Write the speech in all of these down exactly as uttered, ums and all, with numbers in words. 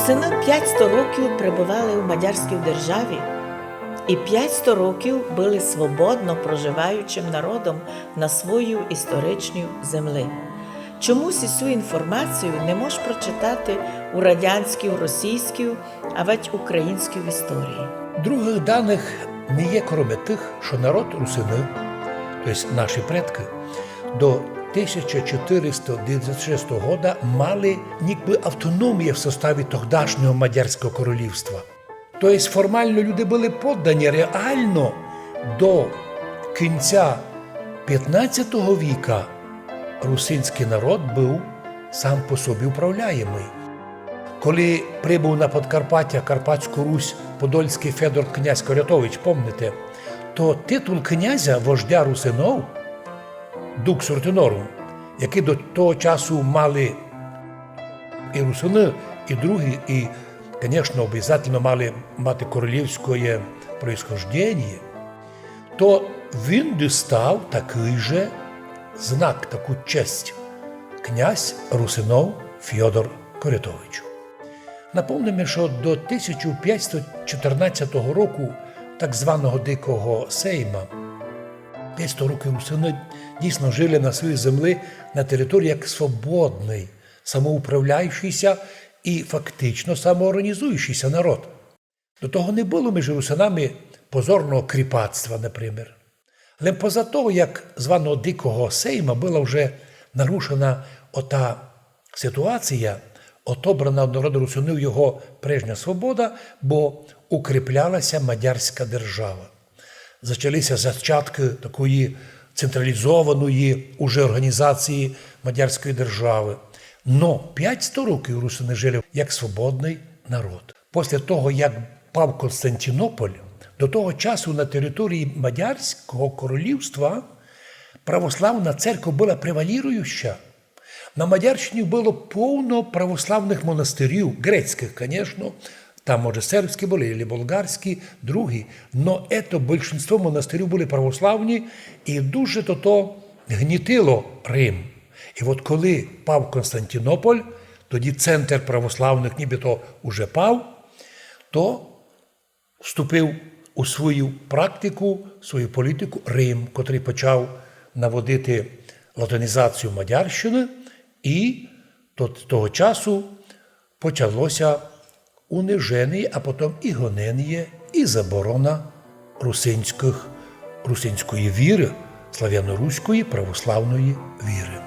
Русины пятсто років пребывали у мадярській державі і пятсто років были свободно проживаючым народом на своїй історичній землі. Чомусь сю інформацію не мож прочитати у радянській, російській, авадь українській історії. Другых даных не є, кроме тых, што народ русины, то єсть наші предкы, до тисяча чотыриста девяносто шестого года мали нібы автономію в составі тогдашнього Мадярського королівства. То єсть формално люди были поддані, реално до кінця пятнадцятого віка русинськый народ быв сам по собі управляємый. Коли прибыв на Подкарпаття, Карпатську Русь, подольськый Федор князь Корятович, помните, то титул князя, вождя русинов, Dux Rutinorum, якый до того часу мали і русины, і другі, і, конечно, обязательно мали мати королівськоє происхожденіє, то він дістав такый же знак, таку честь. Князь русинов Фьодор Корятович. Напомниме, што до тисяча пятсто чотырнадцятого року, так званого Дикого Сейма, пятсто років русины дійсно жили на своїй землі, на території як свободный, самоуправляючый ся і фактично самоорганізуючый ся народ. До того не было між русинами позорного кріпацтва, например. Лем поза того, як званого Дикого Сейма, была вже нарушена ота ситуація, отобрана од народу русинів його прежня свобода, бо укріпляла ся мадярська держава. Зачали ся зачаткы такої централізованої уже організації мадярської державы. Но пятсто років русины жили як свободный народ. После того, як пав Константинополь, до того часу на території Мадярського королівства православна церква была преваліруюча. На Мадярщині было повно православных монастырів, грецькых, конечно, там, може, сербські были, или болгарські, другі, но ето большинство монастырів были православні, і дуже то, то гнітило Рим. І от коли пав Константинополь, тоді центр православных нібито уже пав, то вступив у свою практику, свою політику Рим, котрый почав наводити латинізацію Мадярщины, і то-, того часу почало ся униженіє, а потом і гоненіє, і заборона русинськых, русинської віры, славяноруської православної віры.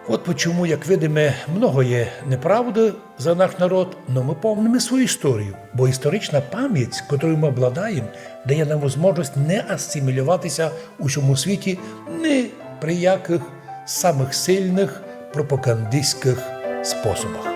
От почому, як видиме, много є неправды за наш народ, но мы помниме свою історію, бо історична память, котрою мы обладаєме, дає нам возможность не асимілювати ся у сьому світі ни при якых самых сильных пропагандистськых способах.